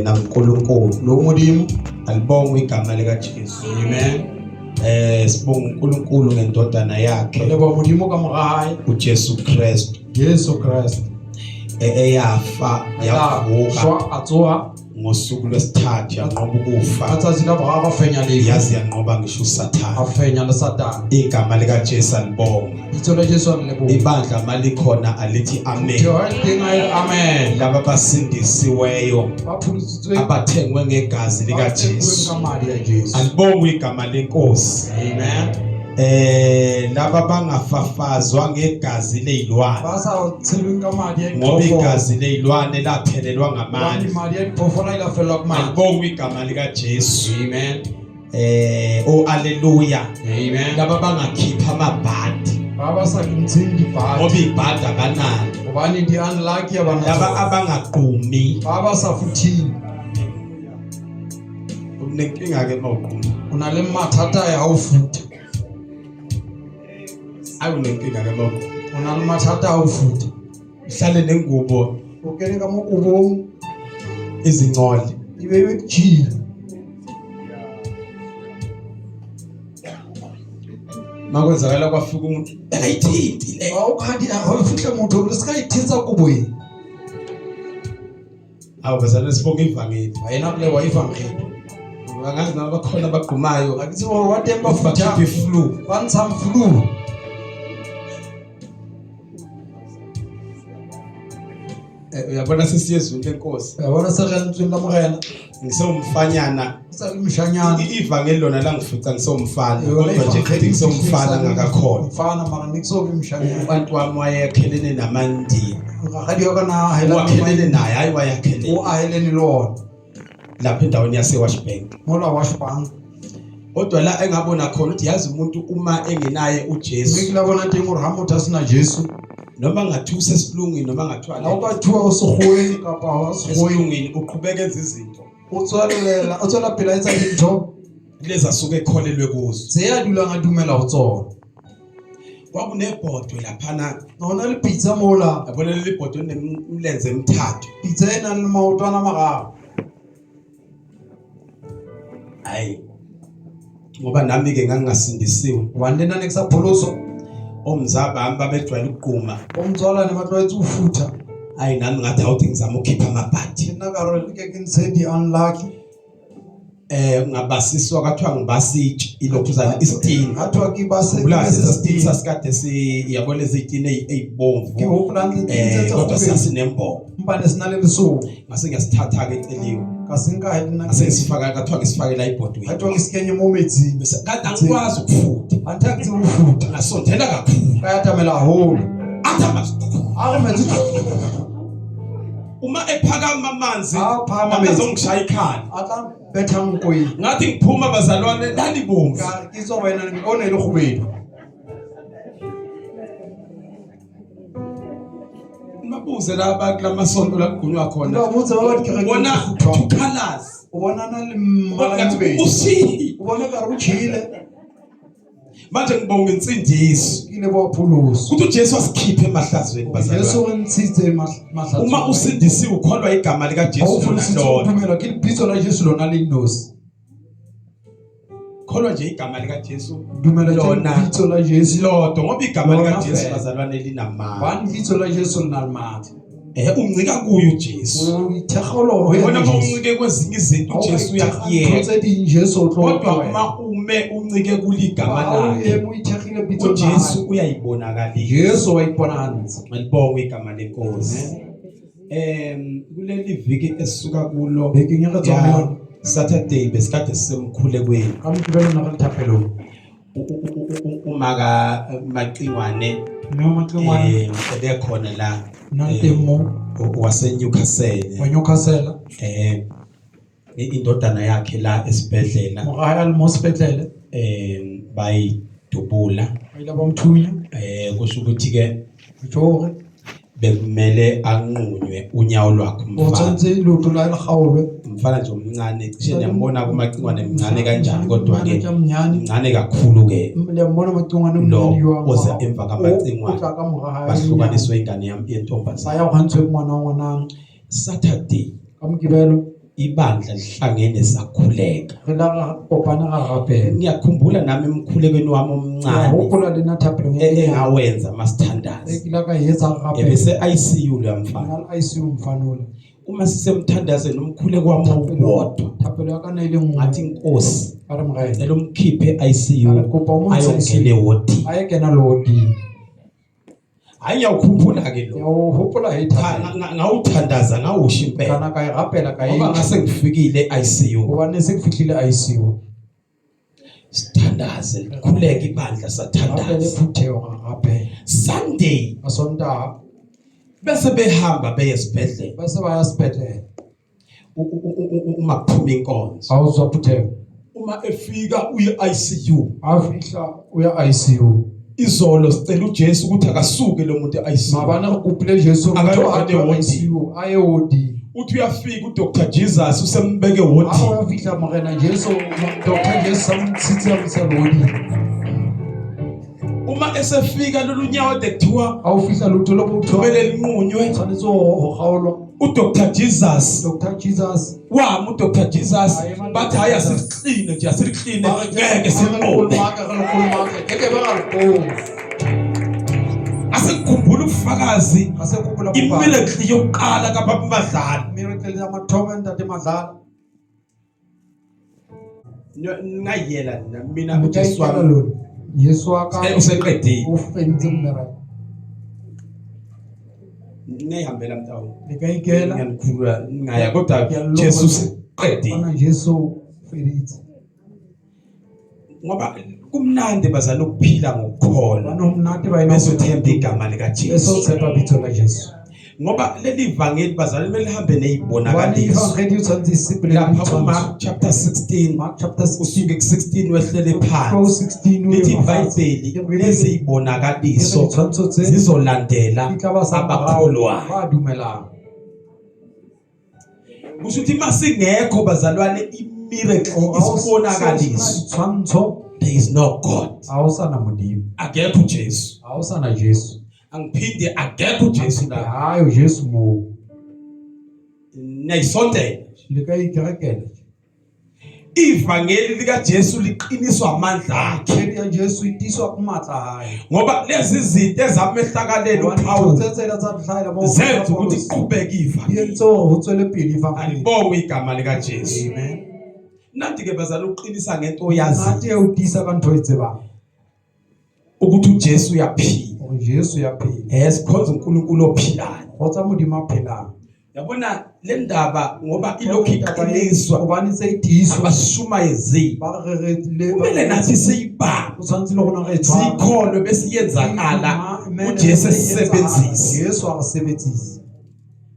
Nankulunkulu Lo Modimo. Alibongwe igama lika Jesu. Amen. Sibonga uNkulunkulu ngendodana yakhe. Leboha Modimo ka mora hae. uJesu Kristu. Jesu Kristu. Eyafa yavuka. Shwa a tsoha. Ngosuku lwesithathu yanqoba ukufa. Ka tsatsi la boraro a fenya lefu. Yazi yanqoba ngisho uSathane. A fenya le Satane. Igama lika Jesu alibongwe. Bitso la Jesu le leboha. Ibandla malikhona alithi amen. Phutheho e teng a e re amen. Laba basindisiweyo Ba pholositsweng abathengwe ngegazi ba thekilweng likaJesu. ka madi a Jesu. Alibongwe igama lenkosi. Amen. Laba bangafafazwa ngegazi lezilwane. Ba sa tshelweng ka madi a Ngoba diphoofolo. igazi lezilwane laphelelwa Hobane ngamandla. madi a diphoofolo a ile a fellwa ke matla. Alibongwe igama likaJesu. Amen. Oh haleluya. Amen. Laba bangakhipha amabhadi. Ba ba sa ntsheng dibhadi. Ngoba ibhadi abanalo. Hobane di unlucky abana. Laba abangaqumi. Ba ba sa futhing. Unenkinga ke mawuquma. O na le mathata ya ho futha. Ayi unenkinga ke mawuquma. O na le mathata a ho futha. Uhlale nengubo. O kene ka mo kobong. Izincole. E be e ditšhila. Makwenzakala kwafika umuntu engayithinti le. Ha o khadi ha o fihle motho le se ka ithetsa kobo e. Hawu bazalwane sibonga ivangeli. Wena kule wa ivangeli. Angazi noma bakhona abagqumayo. Ha ke tsebe hore wa teng ba futha. Bakhiphe flu. Ba ntshang flu. Uyabona sesiye ezweni lenkosi. Uyabona se re ntsweng la Morena. Ngisewumfanyana. Sa le mshanyana. Ivangeli lona langifica ngisewumfana. Yona Kodwa nje ivangeli futhi ngisewumfana ngakakhona. Mfana mara ne ke so be mshanyana. Umuntu wami wayekhelene namandiya. Rakgadi wa ka na ahelane Wakhelene naye, hayi wayakhelene. O ahelene le ona. Lapha endaweni yase Washbank. Mola Washbank. Kodwa la engabona khona ukuthi yazi umuntu uma engenaye uJesu. Mme ke la bona teng hore ha motho a sena Jesu. Noma ngathiwa usesilungwini noma ngathiwa Ha o ka thuwa o sekgoweng kapa ha sekgoweng. Esilungwini uqhubeka enza izinto. O tswelela, o tswela pele a etsa dintho. Lezi asuke ekholelwe kuzo. Tse a dulang a dumela ho tsona. Kwakunebhodwe laphana. Ho na le pitsa mola. Yabona leli bhodwe linemilenze emithathu. Pitsa e nang le maotwana a mararo. Hayi. Ngoba nami ke ngangingasindisiwe. Hobane le nna ne ke sa pholoswa. Omzaba bami babejwayele ukugquma. Bomtswala ne ba tlwaetse ho futha. Hayi nami ngathi awuthi ngizama ukukhipha amabhadi. Ke nna ka re ke ke ntshe di-unlucky. Ngabasiswa kwathiwa ngibasitshe ilokhuzana isitini. Ngathiwa ke base Ulazi isitini sasikade si yabo lezi zitini ezibomvu. Ke hopola hantle ditini tse tse Kodwa kgubedu. sasinembobo. Empa ne sena le lesoba. Ngase ngiyasithatha ke eceliwe. Ka se nka ha nna. Ngase ngisifaka kwathiwa ngisifake la ebhodweni. Ngathiwa ke se kenye mo metsing. Bese kade angikwazi ukufutha. Anthe ha ke tsebe ho futha. Ngasondela kakhulu. Ka atamela haholo. Athi amanzi. A re metsi. Uma ephakama amanzi, A phahama metsi. azongishaya ikhanda. A tla betha nko e. Ngathi ngiphuma bazalwane lalibomvu. Ka ke tswa wena nko ne le kgubedu. Mabuze la kulamasonto la kugqunywa khona. Ba botse ba ba dikerekeng Ubona tse futhwang. two colors. O bona na le mmala e Ngathi mobedi. usile. O bona ekare o tjhele. Manje ngibonga insindiso. Ke leboha pholoso. Ukuthi uJesu asikhiphe emahlazweni bazalwane. Jesu o ntshitse mahlatsong. Uma usindisiwe ukholwa igama lika Jesu Ha o pholositswe, o lona. dumela ke lebitso la Jesu lona le nnosi. Kholwa nje igama lika Jesu. Dumela ke Lona. lebitso la Jesu. Lodwa ngoba igama Lona lika Jesu fela. bazalwane linamandla. Hobane lebitso la Jesu le na le matla. Uncika kuye uJesu. O ithekgolo ho yena Ubona uma Jesu. uncike kwezinye izinto Ha o ka uJesu ithekga ntho uyakuyeka. tse ding Jesu o tlo Kodwa tlohela. uma ume uncike kuligama Ha o lakhe. eme o ithekgile bitsong la uJesu hae. uyayibonakalisa. Jesu wa iponahantsha. Malibongwe igama lenkosi. Kuleli viki esisuka kulo Bekeng e re tswang ya ho yona. Saturday besikade sisemkhulekweni. Ka Moqebelo ne re le thapelong. Uma ka Macingwane, Mme wa Macingwane. Ebekhona la, Nna le teng mo. wase Newcastle. Wa Newcastle. Indodana yakhe la esibhedlela. Mora hae a le mo sepetlele. Bayidubula. Ba ile ba mo thunya. Kusho ukuthi ke Kutjho hore bekumele anqunywe unyawo lwakhe O umfana. tshwanetse leoto la hae le kgaolwe. Umfana nje omncane, cishe niyambona kuMacingwane mncane kanjani kodwa ke Mncane mncane. mncane kakhulu ke. Le mbona Macingwane Lo mncane jwang? oza emva kaMacingwane. O tla ka mora hae. Bahlukaniswe ingane yami yentombazane. Ba ya ho ntshwe ngwana wa ngwanana. Saturday. Ka Mokibelo. Ibandla lihlangene sakhuleka. Re la ra kopana ra rapela. Ngiyakhumbula nami emkhulekweni wami Ke a omncane hopola le nna thapelong e nyenyane engawenza e masithandaza. ke ile ka e etsa re rapela. Ebese ICU lo mfana. Nna le ICU mfana ola. Uma sisemthandazweni umkhuleko wami owodwa. Thapelo ya ka ne e le nngwe. Ngathi Nkosi Ka re Morena, cela umkhiphe ka re ICU kopa o mo ntshe ayongena ICU ewodini. a ye kena le woding. Hayi ngiyawukhumbula ke Ke lo. a o hopola he Cha thapelo. ngawuthandaza ngawusho impela. Kana ka e rapela ka e Ngoba ngase ngifikile ICU. hobane se ke fihlile ICU. Sithandaze likhuleke ibandla Rapele sathandaza. phutheho ra rapela. Sunday Ka Sontaha bese behamba beye esibhedlela ba se ba ya sepetlele. Uma kuphuma inkonzo. Ha o tswa phutheho. Uma efika uye ICU. Ha fihla o ya ICU. Izolo sicela uJesu ukuthi akasuke lo muntu e-ICU. Maabane re kopile Jesu hore motho a Akayongena tswe ewodini. ICU a ye woding. Uthi uyafika uDr Jesus usembeke Ha ewodini. o fihla Morena Jesu, Dr. Jesu a mo ntshitse a mo isa woding. Uma esefika lolu nyawo ade kuthiwa Ha o fihla leoto le bo kumele linqunywe tshwanetse ho kgaolwa. uDr Jesus Dr. Jesus wami uDr Jesus bathi hayi asilikline nje asilikline ngeke sinqume. Asikukhumbula ubufakazi imiracle yokuqala kaBaba Madlala. Miracle ya mathomo ntate Madlala. Ngayiyela nina mina uJesu Ka wami lona. Jesu wa ka useqedile. o fentse mmereko. Ngiyihambela mntawu. Le ka ikela. Ngiyanikhulula ngaya kodwa Jesu useqedile. Bona Jesu o feditse. Ngoba kumnandi bazana ukuphila ngokukholwa. Hobane ho monate ba ena Bese uthemba igama Bese likaJesu. o tshepa bitso la Jesu. Ngoba leli vangeli bazalwane kumele lihambe Hobane nezibonakaliso. evangeli o tshwanetse e sepele le Lapha ditshwantsho. kuMark chapter 16 Mark chapter 16 usuke ku-16 wehlele Go phansi. 16 o ye Lithi mafatshe. iBhayibheli lezi zibonakaliso Ditshwantsho tse zizolandela di tla ba sa abakholwayo. ba dumelang. Kusho ukuthi masingekho bazalwane imiracle isibonakaliso Ditshwantsho there is no God. ha o sana Modimo. Akekho uJesu. Ha o sana Jesu. Angiphinde akekho uJesu la. Hayo Jesu moo. Niyayisontela. Le ka ikerekela. Ivangeli likaJesu liqiniswa amandla akhe. Evangeli ya Jesu e tiiswa ke matla a hae. Ngoba lezi zinto ezamehlakalela Hobane uPaul dintho tse tsela tsa hlahela mo zenza ukuthi kuqhubeke di ivangeli. entse hore ho tswele pele evangeli. Alibongwe igama likaJesu. Amen. Nanti ke bazalwane uqinisa ngento oyaziyo Nate ya o tiisa ka ntho e tsebang ukuthi uJesu uyaphila. hore Jesu ya phela. Sikhonza uNkulunkulu ophilayo. Kgotsa Modimo a phelang. Yabona le ndaba ngoba ilokhu iqiniswa Hobane tse e tiiswa abashumayezile. ba re re le Kumele nathi siyibambe o tshwanetse le rona re e tshware. siyikholwe bese iyenzakala Amen. uJesu esisebenzise. Jesu a re sebetsise.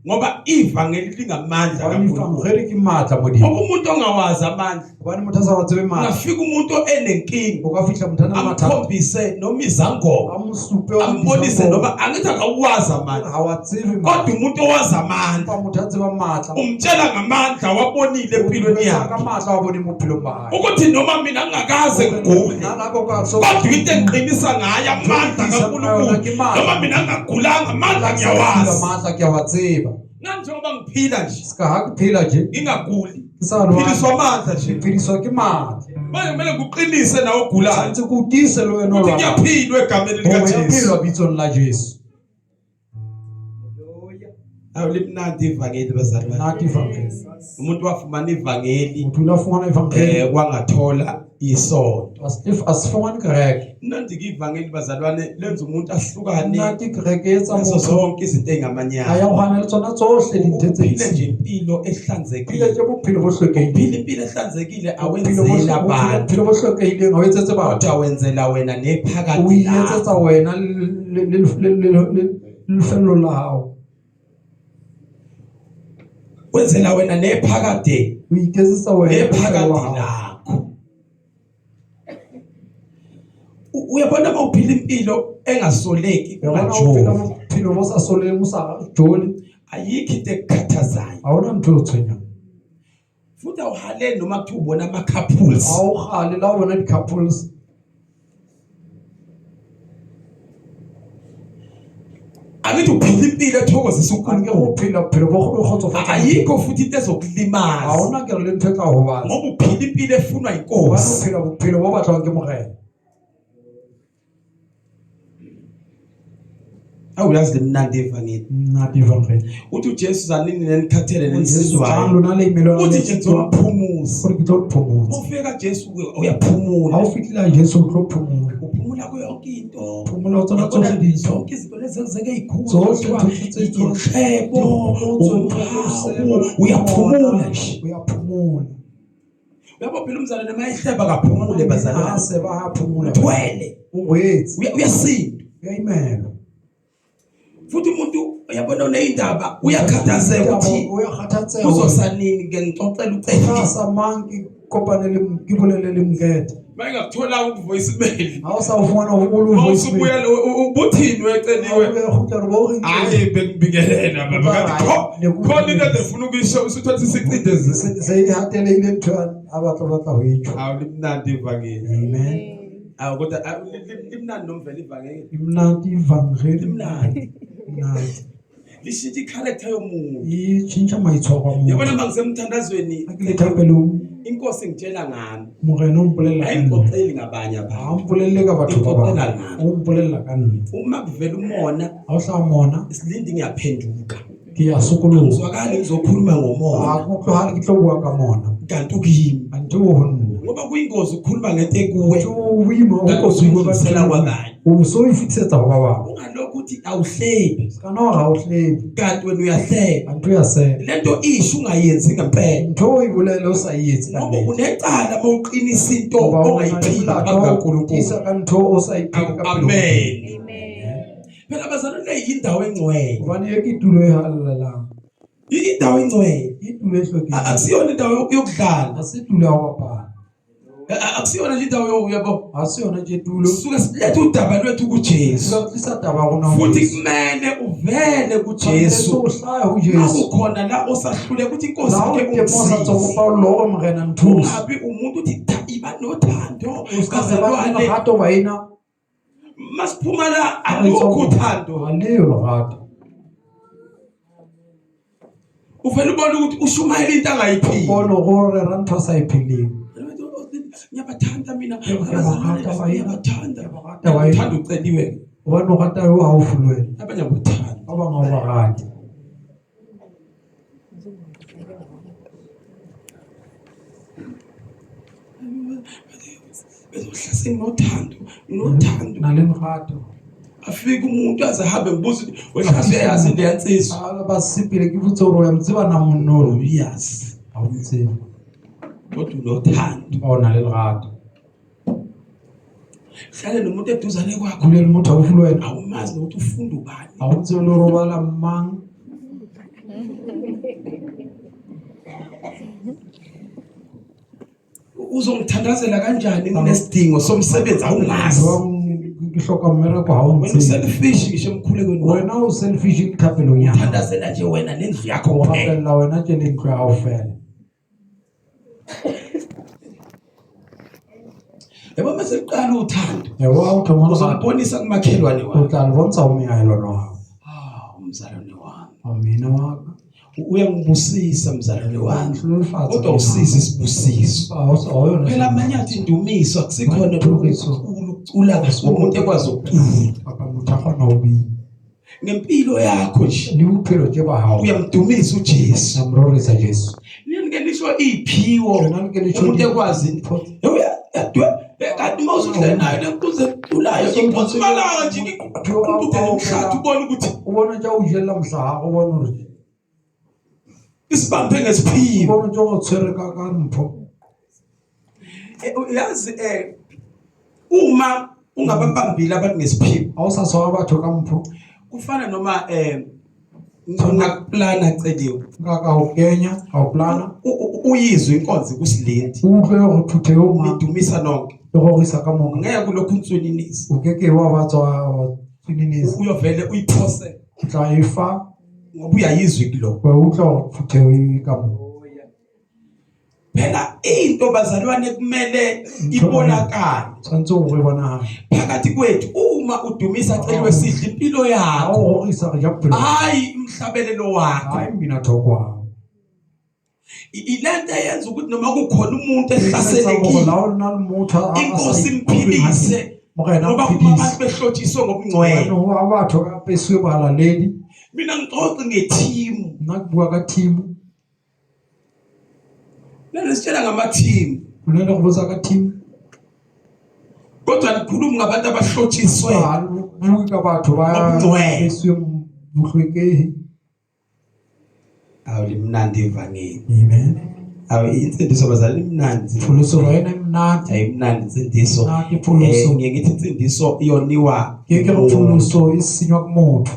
Ngoba ivangeli lingamandla Hobane kaNkulunkulu. evangeli ke matla Modimo. Ngoba umuntu ongawazi amandla Hobane motho a sa wa tsebe matla. ungafika umuntu enenkinga O ka fihla motho a na le mathata. amkhombise noma izangoma A mo supe hore ambonise dizangoma. noma angithi akawuwazi amandla Ha wa tsebe matla. kodwa umuntu owazi amandla Empa motho a tsebang matla. umtshela ngamandla wabonile empilweni Jwetsa ka yakhe matla wa boneng bophelong ba hae. ukuthi noma mina ngingakaze ngigule Nna nako ka so- kodwa into engiqinisa ngayo amandla kaNkulunkulu noma mina ngingagulanga amandla ngiyawazi Matla ke a wa tseba. nanjengoba ngiphila nje Ska ha ke phela nje ngingaguli ke sa lwane. philiswa amandla nje Ke phediswa ke matla. manje kumele ngiqinise nawe ogulayo Tshwanetse ke o tiise le wena o ukuthi lwanang. kuyaphilwa egameni Hore ya likaJesu phelwa bitsong la Jesu. Awu limnandi ivangeli bazalwane. Monate evangeli. Umuntu wafumana ivangeli Motho o ile a fumana evangeli. kwangathola isonto. A se fumane kereke. Mnandi ke ivangeli bazalwane lenza umuntu ahlukane Monate kereke e etsa nazo motho zonke izinto a ey'ngamanyala. ya ho hana le tsona tsohle dintho tse Uphile nje itseng. impilo Phile ehlanzekile. ke bophelo bo hlwekehileng. Uphile impilo ehlanzekile Bophelo bo awenzeli abantu. bophelo bo hlwekehileng ha o etsetse batho. Kodwa wenzela wena O nephakade iketsetsa lakho. wena le lefello la hao. Wenzela wena nephakade O iketsetsa wena le lefello nephakade la hao. lakho. Uyabona uma uphila impilo engasoleki Uyabona o phela ungajovi. bophelo bo sa soleng o sa jole Ayikho into ekukhathazayo. ha hona ntho e o tshwenyang. Futhi awuhaleli noma kuthiwa ubona ama-couples. Ha o kgale la o bona di-couples. Angithi Angithi uphila impilo ethokozisa A ke uNkulunkulu. o phela bophelo bo go kgotsofatsa. Ayikho futhi into Ha ezokulimaza. hona ke re le ntho e tla gobatsa. Ngoba uphila impilo efunwa Hobane o inkosi. phela bophelo bo batlwang ke Morena. Awuyazi limnandi ivangeli. Monate evangeli. Uthi uJesu zanini nenikhathele Jang nenisizwayo. lona le imelwang Uthi le nje sitwa, ngizophumuza. gore ke tlo le phomotsa. Ufika Jesu Ha uyaphumula. o fitlhela Jesu o tlo phomola. Uphumula kuyo yonke into. Phomola ho tsona Uyabona tsohle dintho. zonke izinto lezi ezenzeke ey'khulu Tsohle kuthiwa ntho tse tsohle. inhlebo, Dikgopotso, ntho umhawu, tse uyaphumula nje. Uyaphumula. Uyabo phela umzalwane uma ehleba kaphumule Ha bazalwane. se ba ha phomola. Uthwele, O rwetse. uyasinda. Uyaimela. Futhi umuntu uyabona uneyindaba uyakhathazeka ukuthi Uyakhathatseka. kuzosa nini ke ngixoxela ucele. Ka sa mang ke kopane le ke bolele le Mokete. Uma engakutholanga ukuvoice mail. Ha o sa o fumana ho o le Uma voice usubuya mail. ubuthini Ha o weceliwe? ya kgutla re bo o reng? Hayi bengibingelela baba kanti khona into endifuna ukuyisho usuthatha isicindezi. Se e hatelehile ntho a batla batla ho e tjho. Awu limnandi ivangeli. Amen. Awu kodwa limnandi nomvela ivangeli. Imnandi ivangeli. Limnandi. Mnandi. Lishintsha i-character yomuntu. E tjhentjha maitshwaro a motho. Yabona uma ngisemthandazweni Ha ke le thapelong inkosi ngitshela ngami. Morena o mpolella ka nna. Ayingixoxeli ngabanye Ha abantu. mpolelle ka batho ba bang. Ixoxela ngami. O mpolella ka nna. Uma kuvela umona Ha o hlaha mona isilindi ngiyaphenduka. ke ya sokoloha. Ngizwakali ngizokhuluma Ha ngomona ke utlwahale ke tlo bua ka mona. kanti ukimi. Ante o ho nna. Ngoba kuyingozi ukukhuluma ngento ekuwe. Ntho o boima o Kanti kotsi ho bua ka ntho usuyidlulisela e kwabanye. O so e fetisetsa ho ba bang. Ungalokhu uthi awuhlebi Se ka nna wa re ha o hlebe. kanti wena uyahleba. Ante o ya seba. Lento isho ungayenzi ngempela. Ntho o e bolele o sa e etse ka Ngoba nnete. unecala uma uqinisa into Hoba o na le ongayiphili molato phambi wa ho kaNkulunkulu. tiisa ka ntho o sa e phele ka pele ho Modimo. Amen. Phela bazalwane le yindawo engcwele. Hobane e ke tulo e halalelang. Indawo engcwele. Ke tulo e hlwekileng. Akusiyona indawo yokudlala. Ha se tulo ya ho bapala. Akusiyona nje indawo yabo. Ha se yona tje tulo. Sisuke silethe udaba lwethu kuJesu. Re tlisa taba ya rona ho Futhi Jesu. kumele uvele Tshwanetse kuJesu. o hlahe ho Jesu. Akukhona la osahluleka ukuthi inkosi La o ake temosa tsa ungisize. kopa Lord Morena nthuse. Ungabi umuntu uthi iba nothando O ska se ba le bazalwane lerato baena. masiphuma la Ha re tswa alukho mo, uthando. ha leyo lerato. Uvele ubone ukuthi ushumayela into angayiphili. Pono go rera ntho a sa e pheleng. Ngiyabathanda mina Ke ba rata baena. ngiyabathanda. Ke ba rata baena. Uthanda uceliwe. Hobane o rata yo haufi le wena. Abanye abathandi. Ba bang ha o ba rate. Bezohlase nginothando, nginothando. Na le lerato. Afike umuntu aze ahambe ngibuza ukuthi wehlase uyayazi into yansizwa. Ha ba sepele ke botse hore o ya mo tseba na monna o. Uyazi. Ha o mo tsebe. Kodwa unothando. Empa o na le lerato. Hlale nomuntu eduzane kwakho. Dule le motho haufi le wena. Awumazi nokuthi ufunda ubani. Ha o tsebe le hore o bala mang. Uzongithandazela kanjani nginesidingo somsebenzi awungazi. Jwang ke hloka mmereko ha o Wena ntsebe. uselfish ngisho emkhulekweni wakho. Wena o selfish thapelong ya hao. Uthandazela nje wena nendlu yakho O kuphela. rapella wena tje le ntlo ya hao feela. Yabo mase kuqala uthando. Yabo ha o thoma lerato Uzombonisa kumakhelwane o wakho. tla le bontsha ho moahelwane wa hao. Ah, umzalwane wami. A mmina wa ka. Uyangibusisa mzalwane Wa wami. nhlolofatsa Kodwa usize isibusiso. Ha o sa yona. Phela amanye athi indumiso akusikhona Thoriso. ukucula umuntu ekwazi ukucula. Kapa motho a kgona ho bina. Ngempilo yakho nje Le bophelo tje ba hao. uyamdumisa uJesu. Na mo rorisa Jesu. Nini ke nisho iphiwo Yona ke le tjho umuntu ekwazi kanti uma usuhleli nayo lenkuzi eculayo inkosi malanga nje iqhuqhuqhuqhuqhuqhuqhu umhlathi ubone ukuthi O bona tja o jella mohlaha o bona hore isibambe o ngesiphiwo. bona tja o tshwere ka ka mpho. Uyazi uma ungababambile abantu ngesiphiwo Ha o sa tshwara batho ka mpho. kufana noma ungakuplana celiwe Nka ka o kenya, ka o plana. Uyizwe inkonzo kusilindi O utlwe hore phutheho eo mang nidumisa nonke e rorisa ka moka. ngeke kulokhu unswininisa O ke ke wa ba tswa wa tswininisa. uyovele uyiphose O tla e fa ngoba uyayizwa kulo wa utlwa hore phutheho e ka moo. Phela into bazalwane kumele ibonakale Tshwanetse hore e bonahale. phakathi kwethu uma udumisa celiwe sidla impilo Ha yakho, o rorisa re ja bophelo. hayi umhlabelelo wakho. Hayi mmina thoko wa hao. Ilento eyenza ukuthi noma kukhona umuntu E etsa hore ehlaselekile la ho na le motho a sa inkosi ikutlweng hantle, imphilise Morena a ngoba mo kuma phedise. abantu behlotshiswe Hobane ngobungcwele. ho ba batho ba apeswe bohalaledi. Mina ngixoxe ngethimu. Nna ke bua ka team. Lena sitshela ngamathimu. Lona le re botsa ka team. Kodwa nikhuluma ngabantu abahlotshiswe Ha le bue ka batho ba Ngobungcwele. apesweng bohlwekehi. Awu limnandi ivangeli. Amen. Awu insindiso bazali imnandi. Pholoso ba ena e monate. Ayimnandi insindiso. Monate pholoso. Ngiye ngithi insindiso iyoniwa Ke ke re umuntu. pholoso e senywa ke motho.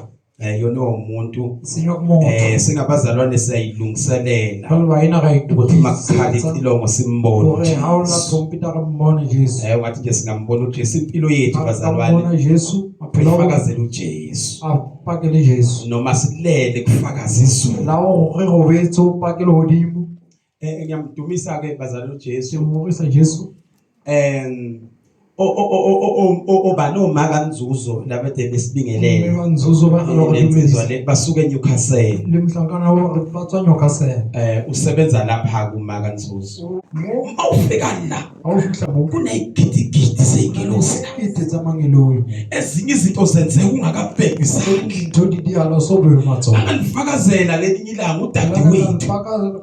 Yoniwa umuntu. E senywa ke motho. Singabazalwane siyayilungiselela. Jwale baena ra Ukuthi makukhala itokisetsa icilongo simbone hore ha o la uJesu. trompeta re mmone Jesu. Ungathi nje singambona uJesu impilo yethu Ha re ka bazalwane. mmona Jesu maphelo a rona Ifakazele uJesu. a pakele Jesu. Noma silele kufakaza izulu. La o re robetse o pakele hodimo. Ngiyamdumisa ke bazalwane uJesu. Ke morisa Jesu. Oba noma kaNzuzo labade besibingelele. Mme ba Nzuzo ba re Lensizwa le basuke eNewcastle. Le mohlankana wa re ba tswa Newcastle. Usebenza lapha kuma kaNzuzo. Mo Uma ufika la ha o fihla mo kunezigidigidi zeyingelosi la. Dikete tsa mangeloi. Ezinye izinto zenzeka ungakabheki isandla. Dintho di diala o so bewe matsoho. Anganifakazela lelinye ilanga udadewethu.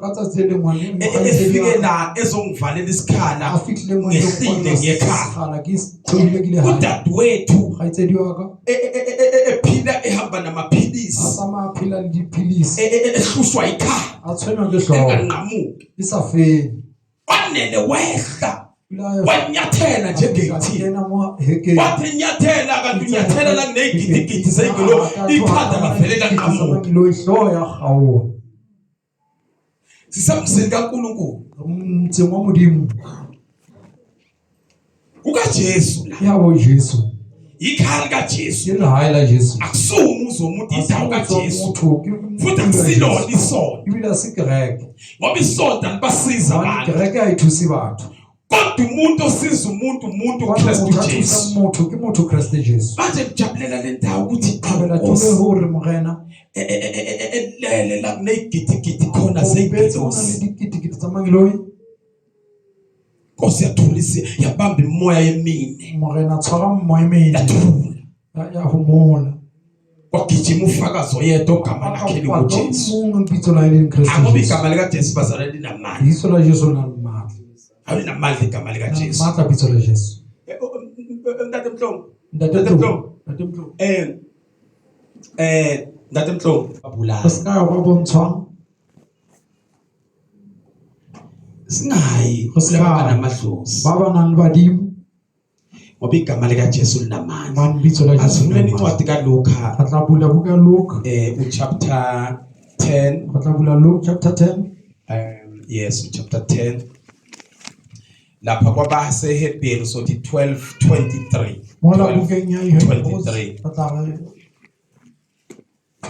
Ka tsatsi le lengwe le Efike la ezongivalela isikhala. A fihlile mo Ngehlile ngekhaya. Sekgala ke theohile ke le hae. Udadewethu Kgaitsedi wa ka. ephila ehamba namaphilisi. A tsamaya a phela le diphilisi. Ehlushwa ikhaya. A tshwenywa ke hlooho. Enganqamuki. E sa fele. Kwanele wehla. Wanyathela nje egeyithini. Wathi nyathela kanti unyathela la kunezigidigidi zeyingelosi ikhanda lavele lanqamuka. Hlooho ya kgaoha. Sisemzini kaNkulunkulu. Motseng wa Modimo. KukaJesu la. Ya bo Jesu. Ikhaya likaJesu. Ke lehae la Jesu. Akusiwo umuzi womuntu indawo kaJesu. Motho ke Futhi akusilona isonto. Ebile ha se kereke. Ngoba isonto alibasiza Hobane abantu. kereke ha e thuse batho. Kodwa umuntu osiza umuntu umuntu Hobane uKristu motho a Jesu. thusang motho ke motho Kreste Jesu. Manje ngijabulela le ndawo ukuthi Thabela Nkosi, tulo hore Morena elele la kunezigidigidi khona o mpetse ho na le zeyingelosi. diketekete tsa mangeloi. Nkosi yathulisa yabamba imoya yemine. Morena tshwara moya e mene. Yathula. Ya homola. Kwagijima ufakazi oyedwa ogama lakhe linguJesu. Mong lebitso la hae le leng Kreste Angoba Jesu. igama likaJesu bazalwane linamandla. Lebitso la Jesu le na le matla. Alinamandla igama likaJesu. Matla lebitso la Jesu. Ntate Mhlongo. Ntate Ntate Mhlongo. Ntate Mhlongo. Ntate Mhlongo. Babulala. Re se ka ya ba bontshwang. Singayi Re se ka kulaba ya. banamadlozi. Ba ba nang le badimo. Ngoba igama likaJesu linamandla. Hobane lebitso la Jesu Asivuleni le matla. incwadi kaLuka. Re tla bula buka ya Luke. Uchapter 10. Re tla bula Luke chapter 10. Yes, chapter 10. Lapha kwabaseHebheru sothi 12:23. Mola bukeng ya Hebrews, 23. re tla re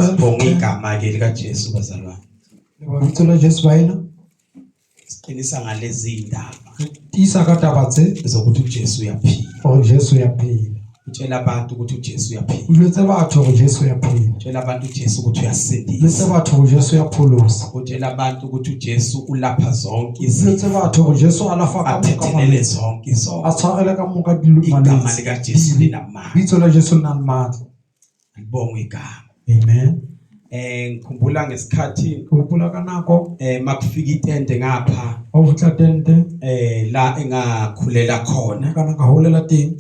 Sibonga igama ke likaJesu bazalwane. Leboha lebitso la Jesu baena. Siqinisa ngalezi indaba. Re tiisa ka taba tse zokuthi uJesu uyaphila. Hore Jesu uyaphila. Utshela abantu ukuthi uJesu uyaphila. O jwetse batho hore Jesu uyaphila. Utshela abantu uJesu ukuthi uyasindisa. Jwetse batho hore Jesu uyapholosa. Utshela abantu ukuthi uJesu ulapha zonke izinto. Jwetse batho hore Jesu alafa ka moka Athethelele malwetse. zonke izono. A tshwarele ka moka dilo Igama malwetse. likaJesu linamandla. Lebitso la Jesu le na le matla. Alibongwe igama. Amen. Ngikhumbula ngesikhathi Ke hopola ka nako makufika itende ngapha ha ho fihla tente la engakhulela khona kana ka holela teng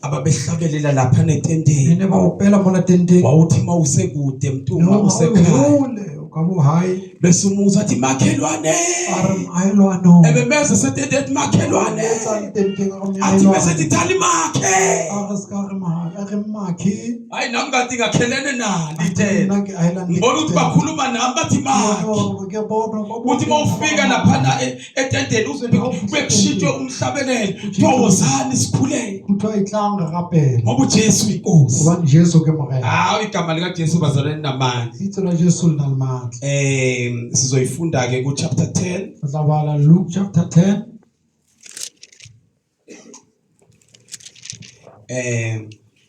ababehlabelela lapha netendeni e ne ba opela mola tenteng wawuthi mawusekude Mtungwa No, usekhaya hole o ka bo hae bese umuzwa athi makhelwane a re moahelwane ebemeza setende ethi makhelwane Etsa tenteng a re athi moahelwane. bese ethi thali makhe A re ska re ma- a re makhe hayi nami kanti ngakhelene nalo itende Nna ke ahelane le ngibona ukuthi tente. bakhuluma nami bathi makhe Ke bona ba uthi mawufika laphana etendeni uze bekushintshwe umhlabelelo kuthiwa wozani sikhuleke Kuthiwa itlang re rapele ngoba uJesu inkosi hobane Jesu ke Morena hawu igama likaJesu bazalwane namandla Lebitso la Jesu le na le matla. matla. Sizoyifunda ke ku chapter 10. Re tla bala Luke chapter 10.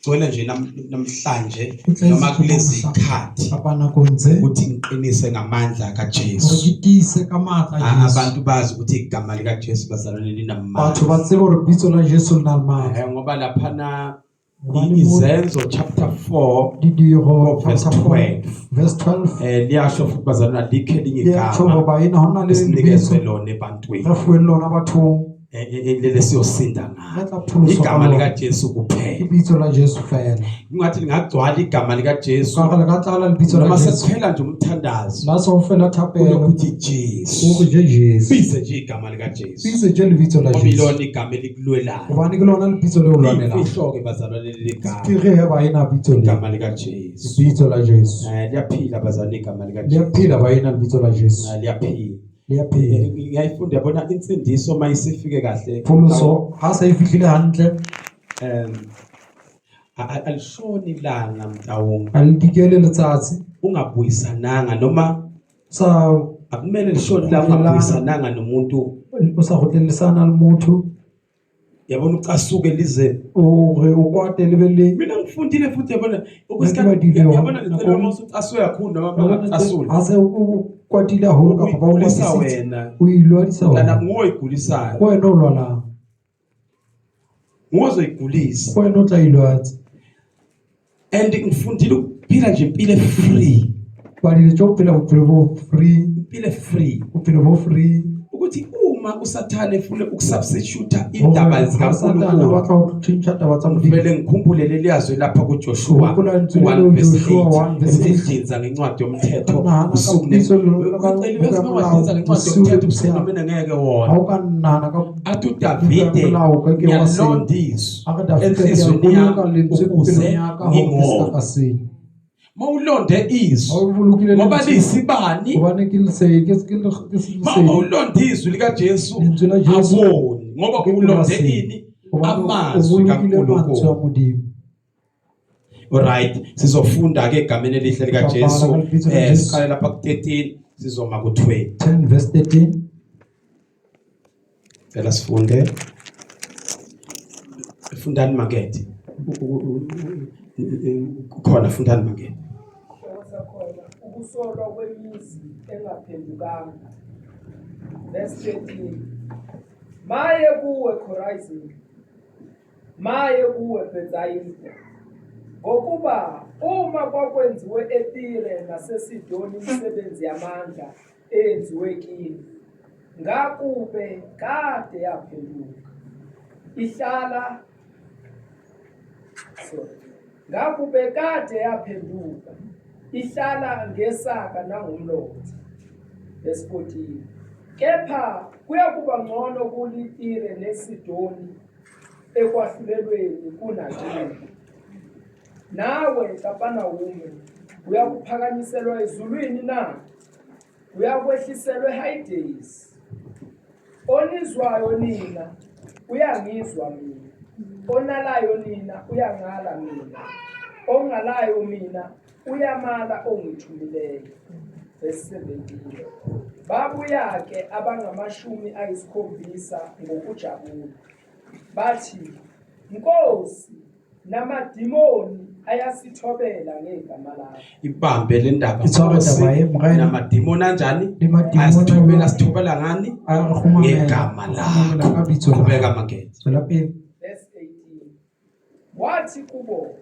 Gcwele nje namhlanje noma kulezi khathi kapa nakong tse ukuthi ngiqinise ngamandla kaJesu. Hore ke tiise ka matla a Jesu. Abantu bazi ukuthi igama likaJesu bazalwane linamandla. Batho ba tsebe hore bitso la Jesu le na le matla. Ngoba laphana Hobane mo Izenzo chapter 4 Ditiro verse chapter 4 12 verse 12 liyasho futhi bazalwane alikho elinye le a tjho igama hoba ena ho na le esinikezwe lebitso lona ebantwini re fuweng lona bathong lesiyosinda re ngalo tla pholoswa ka igama lona. likaJesu Ke kuphela bitso la Jesu feela. Kungathi lingagcwala igama likaJesu Ka re le ka tlala lebitso la noma Jesu. sekuphela nje umthandazo La se ho fela thapelo ulokuthi o re Jesu je Jesu. bize nje igama likaJesu Bitse je lebitso la ngoba Jesu. ilona igama elikulwelayo Hobane ke lona lebitso leo lwanelang. Liyimfihlo-ke bazalwane leli gama Sephiri he baena bitso le. igama likaJesu Lebitso la Jesu. Liyaphila bazalwane igama Le a likaJesu phela baena lebitso la Jesu. Liyaphila. Le a phela. Ngiyayifunda yabona insindiso uma isifike kahle Pholoso ha se e fihlile hantle alishoni ilanga mtawung a le dikele letsatsi ungabuyisananga noma sa akumele lishoni ilanga ungabuyisananga nomuntu o sa kgotlelisana le motho yabona ucasuke lize o re o kwate le be le mina ngifundile futhi yabona Nna ke badile yabona hona ngicela uma usucasuke kakhulu noma bangacasuli ha se o kwatile haholo kapa ba o uyigulisa kwatisitse wena o ilwadisa mntana wena nguwe oyigulisayo ke wena o lwalang nguwe ozoyigulisa ke wena o tla ilwatsa and ngifundile ukuphila nje impilo free badile tse o phela bophelo bo free impilo free bophelo bo free ukuthi uma usathane efuna ukusubstitute indaba Hore ha Satane a zikaNkulunkulu batla ho tjhentjha taba tsa Modimo vele ngikhumbule leliyazwi lapha kuJoshua Hopola lentswe leo 1 verse Joshua 1 8 verse 8. elidinza ngencwadi yomthetho Nahana ka usuku bitso le ka ucela buka uyazi ya uma molao wadinza ngencwadi bosiu le yomthetho ubusuku motshehare nomina ngeke ha wona o ka nahana ka athi buka ya uDavide molao ka ke wa senya ngiyalonda izwi a re Dafida ke a enhliziyweni boloka yami lentswe ukuze pelong ya ka hore ke se ka ngingoni ka senya mawulonde ha izwi o bolokile ngoba lentswe liyisibani hobane ke lesedi ke uma lesedi ulonde izwi likaJesu lentswe la Jesu awoni ngoba ke ke la ulonde senya ini hobane o amazwi bolokile mantswe a kaNkulunkulu Modimo Alright sizofunda ke egameni elihle likaJesu Bala ka lebitso la Jesu. siqale lapha ku13 sizoma ku20 10 verse 13 cela sifunde fundani makethe khona fundani makethe Sakhona ukusolwa kwemizi engaphendukanga. Verse 13. Maye kuwe Khorazini. Maye kuwe Bethsaida. Ngokuba uma kwakwenziwe eTire naseSidoni imisebenzi yamandla eyenziwe kini, ngakube kade yaphenduka. Ihlala sorry. Ngakube kade yaphenduka ihlala ngesaka nangomlotha. Verse 14. Kepha kuyakuba ngcono kuliTire neSidoni ekwahlulelweni kunakini. Nawe Kapanawume uyakuphakanyiselwa ezulwini na? Uyakwehliselwa eHayidesi. Onizwayo nina uyangizwa mina, onalayo nina uyangala mina, ongalayo mina uyamala ongithumileyo. Verse 17. Babuya-ke abangamashumi ayisikhombisa ngokujabula, bathi, Nkosi, namadimoni ayasithobela ngegama lakho. Ibambe le ndaba Itshware taba e, Morena. namadimoni anjani Le madimoni asithobela sithobela ngani a re kgumamela ngegama kgumamela lakho ka bitso la qhubeka makethe tswela pele Verse 18. Wathi kubo,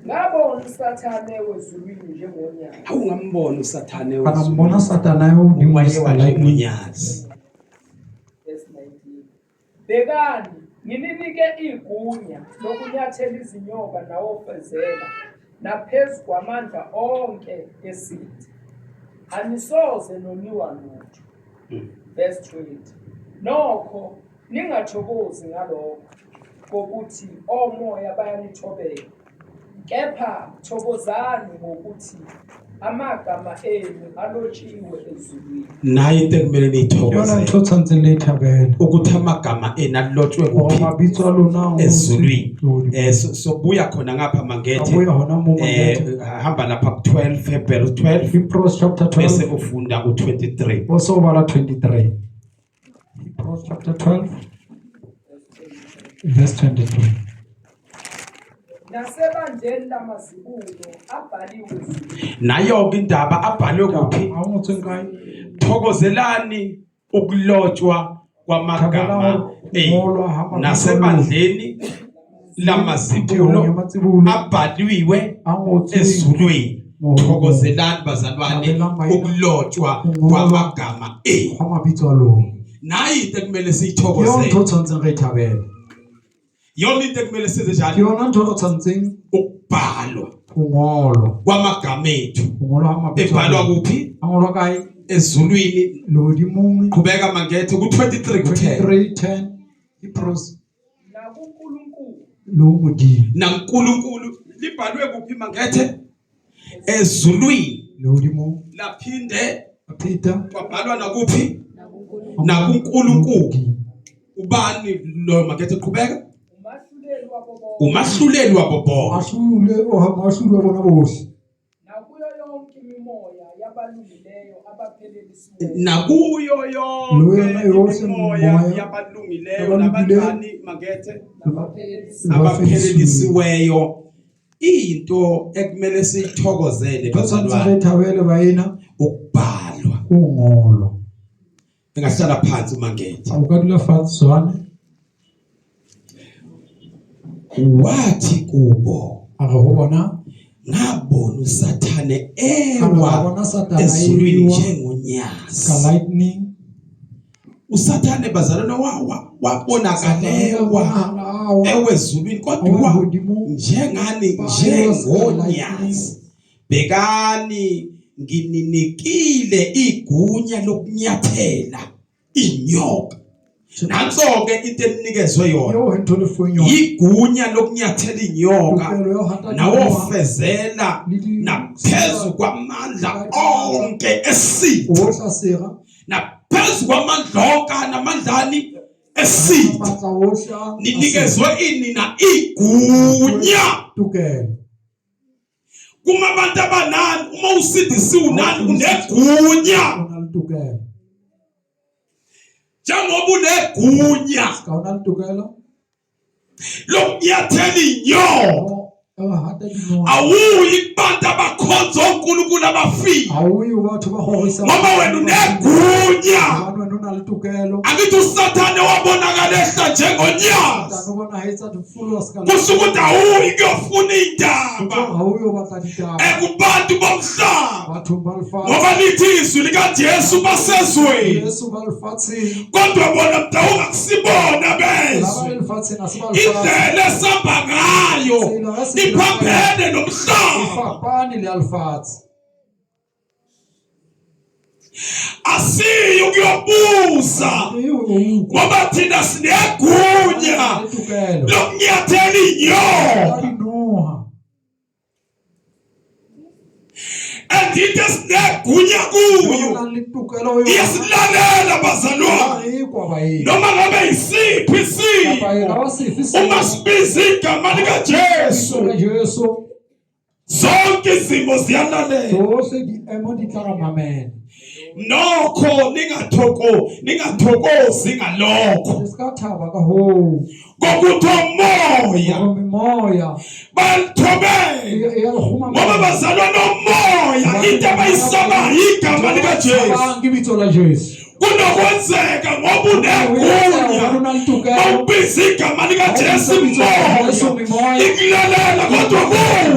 ngabona uSathane wezulwini njengonyaka. Awungambona usathane Kana mmona Satana yo hodimo uma seka yewa lightning. njengonyazi Verse 19. Bhekani, ngininike igunya lokunyathela izinyoka nawofezela naphezu kwamandla onke esitha. Anisoze noniwa lutho. Verse 20. Nokho ningathokozi ngalokho kokuthi omoya bayanithobela, kepha thokozani ngokuthi Amagama enu alotshiwe ezulwini. Nayo into ekumele Ke yona niyithokozele ntho o tshwanetseng le e thabele. ukuthi amagama enu alotshwe Hore kuphi mabitso a lona a ngotswe ezulwini. lehodimong. Sobuya khona ngapha Ka mangethe boya hona moo Mangethe. hamba lapha ku-12 Hebrew 12 Hebrews chapter bese 12 ufunda ku-23. o se o bala 23. Hebrews chapter 12 verse 23. Nasebandleni lamazibulo abhaliwe ezulwini. Nayo-ke indaba abhalwe kuphi? A ngotsweng kae? Thokozelani ukulotshwa Thabela kwamagama ho enu ngolwa ha mabitso a lona. nasebandleni Phuthehong ya lamazibulo matsibolo abhaliwe a ngotsweng ezulwini. Mohodimong. Thokozelani bazalwane Thabelang baena ukulotshwa ho ngolwa kwamagama enu. ha mabitso a lona. Nayi into ekumele Ke yona ntho siyithokozele, o tshwanetseng re e thabele. yona into ekumele size Ke njani yona ntho re tshwanetseng ukubhalwa ho ngolwa. kwamagama ethu Ho ngolwa ha mabitso a ebhalwa lona. kuphi? A ngolwa kae? Ezulwini. Lehodimong. Qhubeka mangethe ku-23 ku-10. 23 10 Hebrews NakuNkulunkulu le ho Modimo. NaNkulunkulu libhalwe kuphi mangethe? Ezulwini. Lehodimong. Laphinde A pheta. kwabhalwa nakuphi? NakuNkulunkulu. Ubani lo mangethe? Qhubeka. umahluleli wabo bonke Umahluleli wabo bonke. Mahlule o mahlule wa bona bohle. nakuyo yonke imimoya yabalungileyo abaphelelisiweyo Nakuyo Lo yona yonke yohle imimoya imimoya yabalungileyo yabalungileyo nabanjani mangethe? nabaphelelisiweyo Abaphelelisiweyo. Into ekumele siyithokozele Ntho tshwanetse re bazalwane e thabele baena ukubhalwa. ke ho ngolwa. Engahlala phansi umangethe. O ka dula fatshe Zwane. Wathi kubo A re ho bona ngabona uSathane a re ewa ka bona Satane a ezulwini ewa ka njengonyazi. lightning. uSathane bazalwane wawa Satane a wabonakalewa bonahala a wa ewezulwini a wa kodwa wa lehodimong. njengani Ba ewa ska lightning. njengonyazi. Bhekani ngininikile igunya lokunyathela inyoka. Nanso-ke into eninikezwe yona Eo ntho le fuweng yona. igunya lokunyathela inyoka Tokelo ya ho hata dinoha nawofezela le di naphezu kwamandla onke esitha, Ho otla sera. naphezu kwamandla onke namandlani esitha. Matla ohle a sera. Ninikezwe ini na igunya Tokelo. kuma abantu abanani uma usindisiwe Ha o unani fodisitswe, unegunya o na le tokelo. njengoba unegunya Ska o na le tokelo lokunyathela inyoka ya ho hata dinoha. awuyi kubantu abakhonza onkulunkulu abafile Ha o ye ho batho ba kgorisang ngoba wena unegunya. Hobane wena o na le tokelo. Angithi usathane wabonakala ehla njengonyazi Satane o bonahetsa difollow ska kusho ukuthi awuyi kuyofuna Ho iy'ndaba ha o yo batla ditaba ekubantu bomhlaba bathong ba lefatshe. ngoba lithi izwi likaJesu basezweni Jesu ba lefatsheng. kodwa bona mdawunga kusibona La ba bezwe le lefatsheng ha se ba lefatshe. indlela esihamba ngayo Tsela ya se phelang ka yona iphambene e nomhlaba fapane le ya lefatshe. Asiyi ukuyobuza Re yo utlwa. ngoba thina sinegunya Le tokelo lokunyathela ya inyoka dinoha. and into esinegunya Eo kuyo re nang le tokelo ho yona. iyasilalela bazalwane Re e kwa baena. noma ngabe yisiphi Kapa e ka isimo ba sefe uma seemo. sibiza igama likaJesu Lebitso la Jesu. zonke izimo ziyalalela. Tsohle diemo di tla re mamela. Nokho ningathokozi ngalokho Le ska thaba ka hoo. kokuthi omoya Hore memoya balithobele e ya le ngoba kgumamela. bazalwane omoya into abayisabayo igama likaJesu. Tshabang ke bitso la Jesu. Kunokwenzeka ngoba Ho etsa hobane o unegunya na le tokelo. mawubiza igama Ha o likaJesu bitsa bitso la Jesu imoya memoya. ikulalela kodwa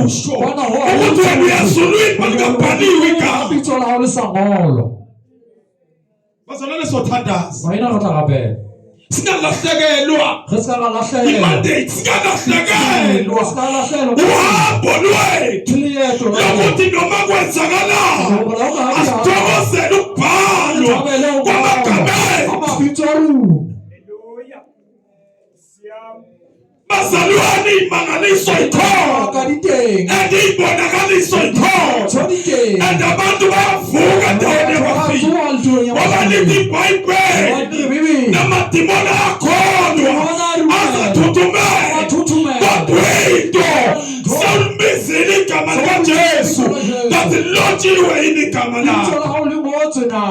kusho Bona ho ukuthi wena uyezulwini malikabhaliwe igama. Bitso la hao le sa ngolwa. Bazalwane sothandaza Baena re tla rapela. singalahlekelwa Re ska ra lahlehelwa. imandate Re singalahlekelwa ska lahlehelwa. uhambo lwethu Ke leeto la rona. lokuthi noma kwenzakalani Hore la ho ka ha asithokozele ukubhalwa thabele ho kwamagama ngolwa ha ethu. mabitso a rona. Bazalwane, imangaliso ikhona Ka di teng. and iy'bonakaliso ikhona Ntho di teng. and abantu bayavuka endaweni Batho ba yabafile tsoha letulong ya ngoba bafile. lithi ibhayibheli Hobane re Bibele. namadimoni akholwa azathuthumela Ba thothomela. kodwa into sewulibizile igama likaJesu kanti lilotshiwe yini igama Lebitso lakho la hao le ngotswe na?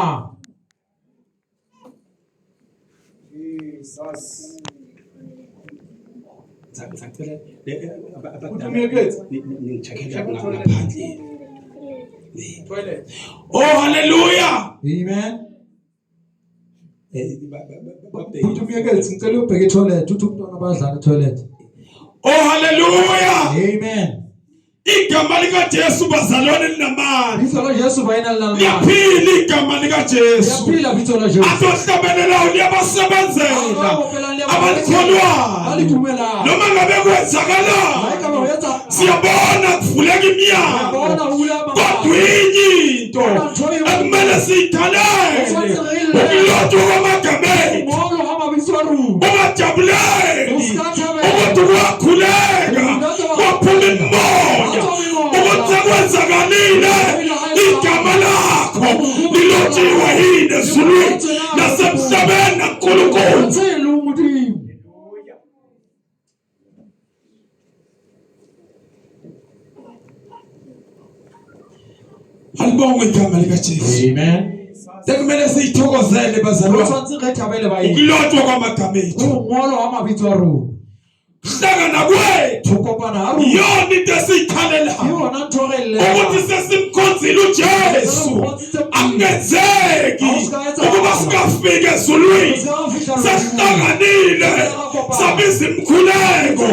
Jesus. Toilet. Oh haleluya. Amen. Bhuti umyekeli ngicela ubheke etoilet uthi umntwana bayadlala etoilet. Oh haleluya. Amen. Igama likaJesu bazalwane linamandla. Bitso la Jesu ba ena le matla. Liyaphila igama likaJesu. Liyaphila bitso la Jesu. Azohlabelelayo liyabasebenzela abalikholwayo. Ba le dumelang. Noma ngabe Ha e ka ba ho kwenzakalani etsa siyabona kuvuleka iminyango. bona ho bula Kodwa mamati. inye into ekumele siyikhalele ukulotshwa kwamagama ethu. Ngolo ha mabitso a rona. Ungajabuleli ukuthi kwakhuleka kwaphuma imimoya ukuthi sekwenzakalile igama lakho lilotshiwe yini ezulwini nasemhlabeni nakuNkulunkulu. Tse lo Modimo. Hallelujah. Alibongwe igama likaJesu. Amen. Sekumele siyithokozele Re bazalwane tshwanetse re thabele ba eng? ukulotshwa kwamagama ethu. Ho ngolo ha mabitso a rona. Kuhlangana kwethu Ho kopana ha rona. iyona into Ke esiyikhalelayo yona ntho re llelang. ukuthi sesimkhonzile uJesu akungenzeki ukuba singafiki ezulwini sesihlanganile sabiza imkhuleko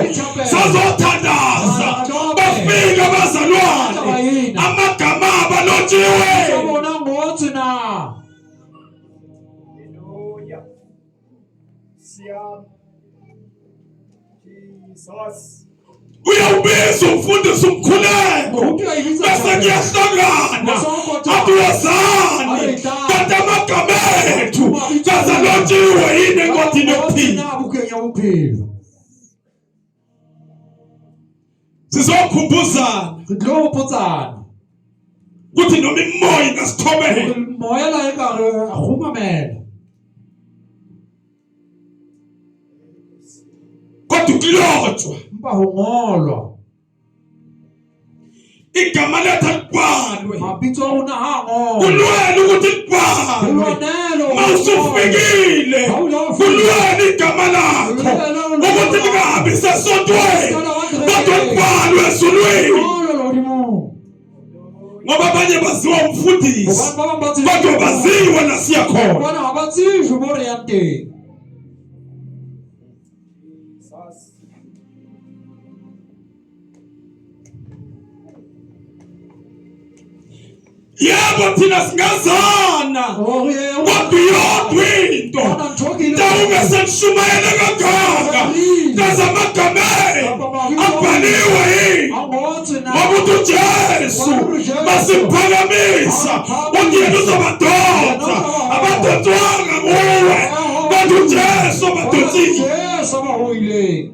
sazothandaza bafika abazalwane amagama abalotshiwe Tsa bona ngotswe na? Hallelujah. Siyam. Jesus. Uyawubiza umfundisi umkhuleko bese kuyahlangana atuwazani kanti amagama ethu kazalotshiwe yini encwadini yokuphila. Na bukeng ya bophelo. Sizokhumbuzana Re tlo hopotsana. ukuthi noma imimoya ingasithobela Hore moya la e ka re kgumamela. kodwa ukulotshwa Empa ho ngolwa. igama lethu alibhalwe Mabitso a rona ha a ngolwa. kulwele ukuthi libhalwe Lwanelo. uma usufikile kulwele igama lakho ukuthi lingahambi sesontweni kodwa libhalwe ezulwini Ngolo lehodimong. ngoba abanye baziwa umfundisi Hobane ba bang ba tsejwa. kodwa baziwa nasiya khona Hobane ha ba tsejwe mo re yang teng. Jesus. Yebo thina singazana Hore e kodwa iyodwa into Bona ntho ke ile. mhlawumbe senishumayele kangaka kaze amagama enu abhaliwe yini A ngotswe na? ngoba uthi uJesu basimphakamisa uthi yena uzobadonsa abadonswanga nguwe kodwa uJesu abadonsile. Jesu ba hoileng.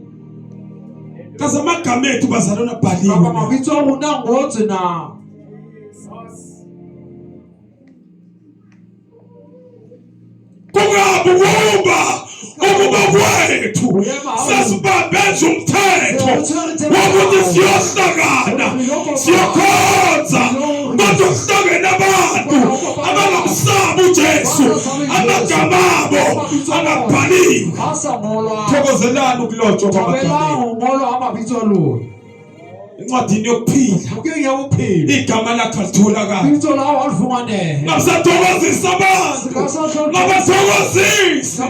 Kaze amagama ethu bazalwane Kapa abhaliwe mabitso a rona a ngotswe na? Jesus. Kungabi ukuba ukuba kwethu sesibambe nje umthetho wokuthi siyohlangana siyokhonza kodwa kuhlangene abantu abangamsabi uJesu amagama abo angabhaliwe. A sa ngolwang. Thokozelani ukulotshwa Thabelang kwamagama ho ngolwa ha mabitso a lona. encwadini yokuphila Bukeng ya bophelo. igama lakho alitholakala Bitso la hao ha le fumanehe. Ngabasathokozisa abantu ngabathokozisi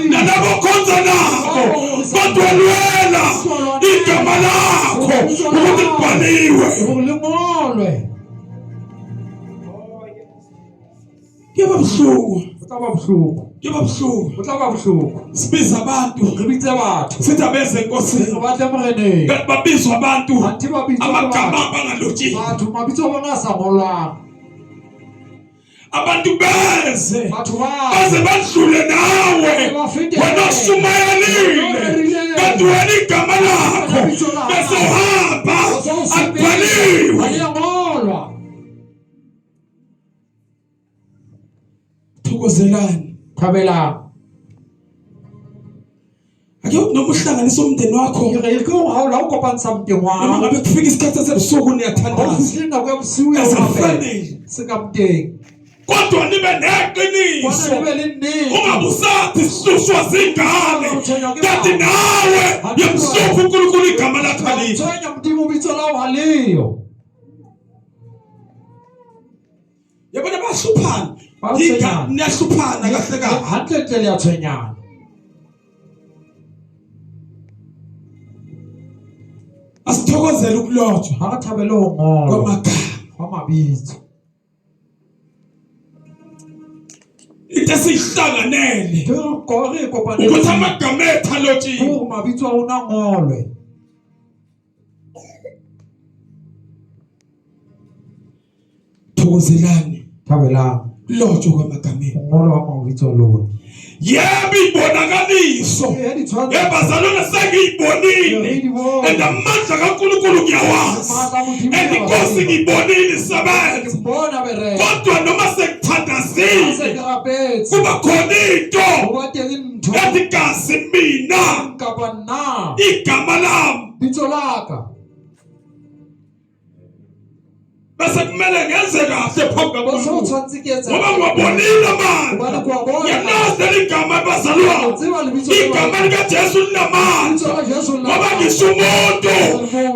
nalabo okhonza nabo kodwa lwela igama lakho ukuthi libhaliwe. Hore le ngolwe. Oh, yes. Kuyaba buhlungu Ho tla ba bohloko. kuyaba buhlungu Ho tla ba bohloko. sibiza abantu Re bitse batho. sithi abeze enkosini Re batle moreneng. kanti babizwa abantu Athe ba bitswa ke amagama batho. abangalotshiwe Batho mabitso a bona a sa ngolwang. Abantu beze Batho ba baze badlule nawe wena oshumayelile kanti wena igama lakho Bese uhamba akubhaliwe. Aliyangolwa. Thokozelani. Thabela. Ake uthi noma uhlanganisa umndeni wakho. Ke re ke ha o la o kopantsha moteng wa Noma ngabe kufika isikhathi sasebusuku Ha o niyathandaza. fihlile nako ya bosiu ya As a ho rapela. family. Se ka moteng. Kodwa nibe Kwana neqiniso. le be le nnete. Ungabusathi sihlushwa zingane. Kanti nawe yamhlupha uNkulunkulu igama lakho alikho. Tshwenya Modimo bitso la hao ha leyo. Yabona bayahluphana. Bayatshwenyana. Niyahluphana kahle kahle. Hantle-ntle le a tshwenyana. Asithokozele ukulotshwa Ha re thabele ho ngolwa kwamagama. hwa mabitso. Into esiyihlanganele Ke re re ukuthi kopanetse amagama ethu alotshiwe. hore mabitso a rona a ngolwe. Thokozelani Thabelang lotshwa kwamagama ethu. ho ngolwa ha mabitso a lona. Yebo ibonakaliso. Ee, ditshwantsho. Ebazalwane sengiyibonile. And amandla kaNkulunkulu ngiyawazi. Matla a Modimo And ke a inkosi tseba. ngiyibonile Ke isebenza. bona bereka. Kodwa noma Ha se sengithandazile ke rapetse. kuba khona into Ho ba teng ntho ethi kazi mina kapa nna igama lami bitso la ka. bese kumele ngenze kahle phambi Bo se o kaNkulunkulu tshwanetse ke etse. ngoba ngiwabonile Hobane amandla ke wa bona. ngiyalazi leli gama bazalwane O tseba lebitso lena. igama likaJesu Lebitso linamandla la Jesu le ngoba ngisho umuntu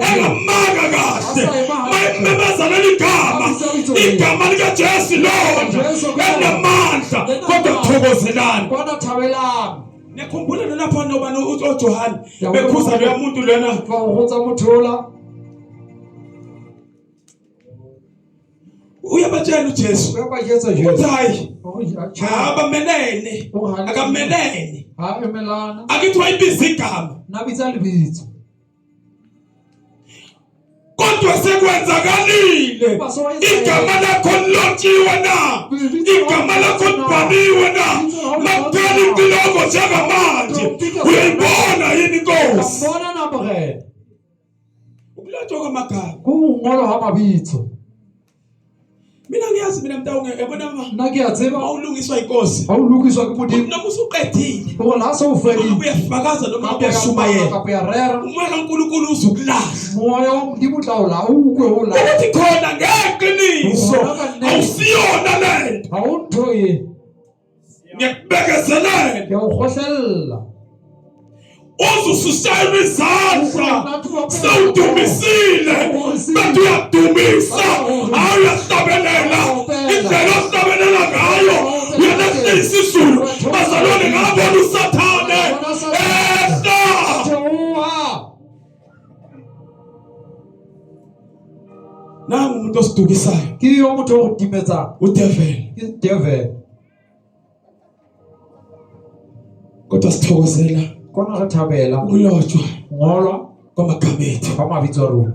engamaka kahle mayimemeza leli gama igama likaJesu lona elinamandla kodwa thokozelani Bona thabelang. Niyakhumbula nalapha nobani oJohane bekhuza loya muntu lona Ba ho gotsa motho ola. Uyabatshela uJesu O ya ba jetsa uthi Jesu. hayi O ja tjhe. abamelene O hane. akamelene Ha emelana. akithi wayibiza igama Na bitsa lebitso. kodwa sekwenzakalile igama lakho lilotshiwe na igama lakho libhaliwe na makuphela intiloko njengamanje uyayibona yini inkosi Bona na morena. ukulotshwa kwamagama Ke ho ngolwa ha mabitso. mina ngiyazi mina mntawunge yabona ma Nna ke a tseba mawulungiswa inkosi ha o lokiswa ke Modimo noma usuqedile hore la se o noma fedile uyafakaza noma kapa ya uyashumayela kapa ya rera umoya kaNkulunkulu uzukulahla moya wa Modimo o tla o la o ukwe o la ukuthi khona ngeqiniso awusiyona lento ha o ntho e ngiyakubekezelela ke a o kgohlella uze usushayelwe izandla sewudumisile bethi uyadumisa hayi uyahlabelela indlela ohlabelela ngayo uyalehlisa izulu bazalwane ngabona usathane ehla theoha nangu umuntu osidukisayo ke yo motho o go timetsang udevil ke devil kodwa sithokozela kona re thabela ukulotshwa ngolwa kwamagama ethu ga mabitso a rona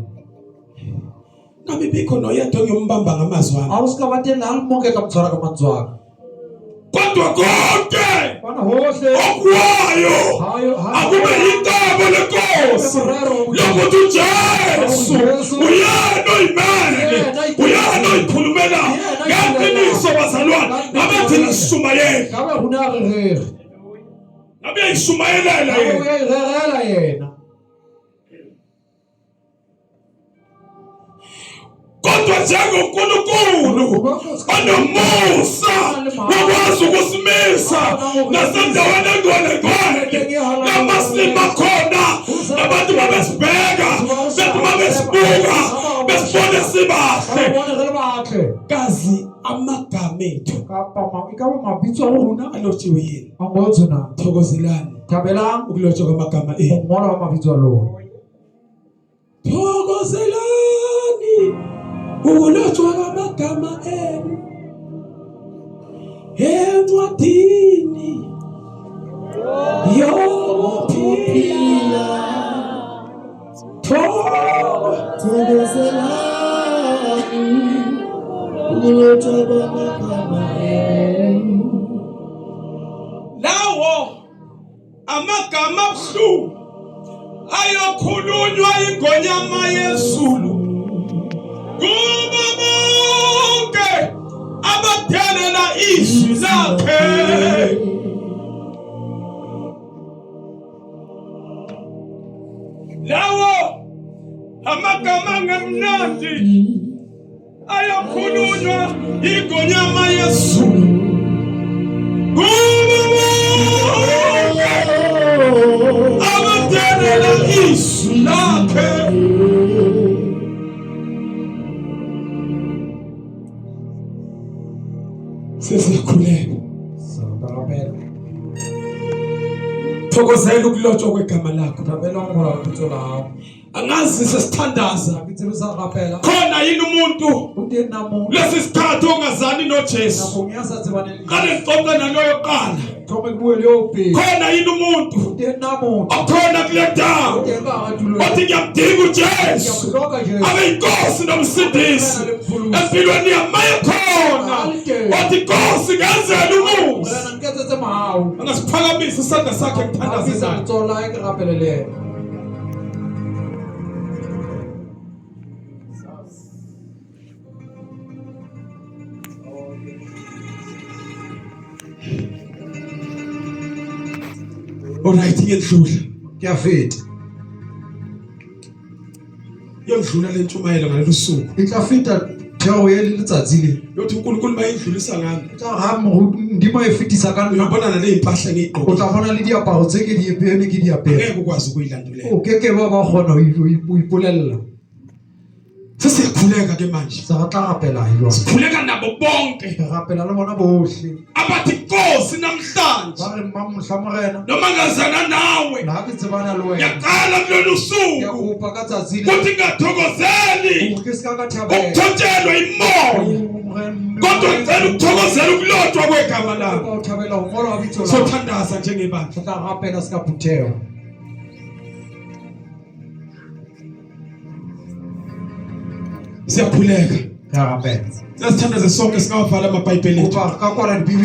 ngabe bikho noyedwa engiyombamba ngamazwi ami a o se ka ba teng le ha le mong ke tla mo tshwara ka mantswe a ka kodwa konke bona hohle okuwayo ha yo ha akube yicebo lenkosi lokuthi uJesu uyena oyimele uyena oyikhulumela ngeqiniso bazalwane ngabe thina sishumayela ka ba rona re rere ngabe uyayishumayelela ka ba o yena ya e rerela yena kodwa njengoNkulunkulu onomusa wakwazi ukusimisa nasendaweni engcwele namasimo akhona abantu babesibheka bethi babesibuka besibone Ba sibahle re bone re le batle kazi amagama ethu kapa e ka ba mabitso a rona alotshiwe yini a ngotswe na thokozelani thabelang ukulotshwa kwamagama go enu ngolwa ga mabitso a lona thokozelani ukulotshwa kwamagama enu encwadini yokuphila thoko Thokozelani ukulotshwa kwamagama enu. Lawo amagama abuhlungu Ayokhulunywa ingonyama yezulu kubo bonke abadelela izwi lakhe. Lawo amagama angemnandi ayakhulunywa ingonyama yezulu kubo bonke abadelela izwi lakhe. Sesikhuleka. Rapela. Thokozela ukulotshwa kwegama lakho. Thabela go ngwala lebitso la hao. Angazi sesithandaza. Ga ke tsebe sa rapela. Khona yini umuntu O teng na motho lesi sikhathi ongazani noJesu? nakong ya sa tsebaneng le Qale ngixoxe naloyo kuqala. Thome ke bue le eo pele. Khona yini umuntu O teng na motho okhona kule o ndawo teng ka hara tulo ena? othi ngiyamdinga Ke a uJesu mo hloka Jesu. abe yinkosi nomsindisi empilweni yami maye khona othi Nkosi ngenzela umusa. Morena nketsetse mohau. Angasiphakamisa isandla sakhe ngithandaze Phahamisa naye. letsoho la hae ke rapele le yena. Alright, ngiyedlula. Ke a feta. Iyondlula le ntshumayelo ngalolu suku. E tla feta thero ye le letsatsi le. Yothi uNkulunkulu mayidlulisa ngami. E tla ha Modimo e fetisa ka nna. Uyobona nale impahla O engiyigqokile. tla bona le diaparo tse ke di ene ke di apere. Ngeke ukwazi ukuyilandulela. O ke ke ba ba kgona ho ipolella. Sesiyakhuleka ke manje. Se re tla rapela jwale. Sikhuleka nabo bonke Re rapela le bona bohle. abathi Nkosi namhlanje Ba re mmamohla Morena. noma ngazana nawe Le ha ke tsebana le wena. ngiyaqala kulolu Ke a suku kopa ka tsatsi le. ukuthi ngingathokozeli Hore ke se ka ka thabela. ukuthotshelwa imoya kodwa ngicela ukuthokozela ukulotshwa kwegama lakho. Kopa ho thabela ho ngolwa ha bitso la. Sothandaza njengebandla. Re tla rapela se ka phutheho. Siyakhuleka. Re a rapela. Siyasithandaze sonke singawavala amabhayibheli ethu. Kopa re ka kwala dibibele.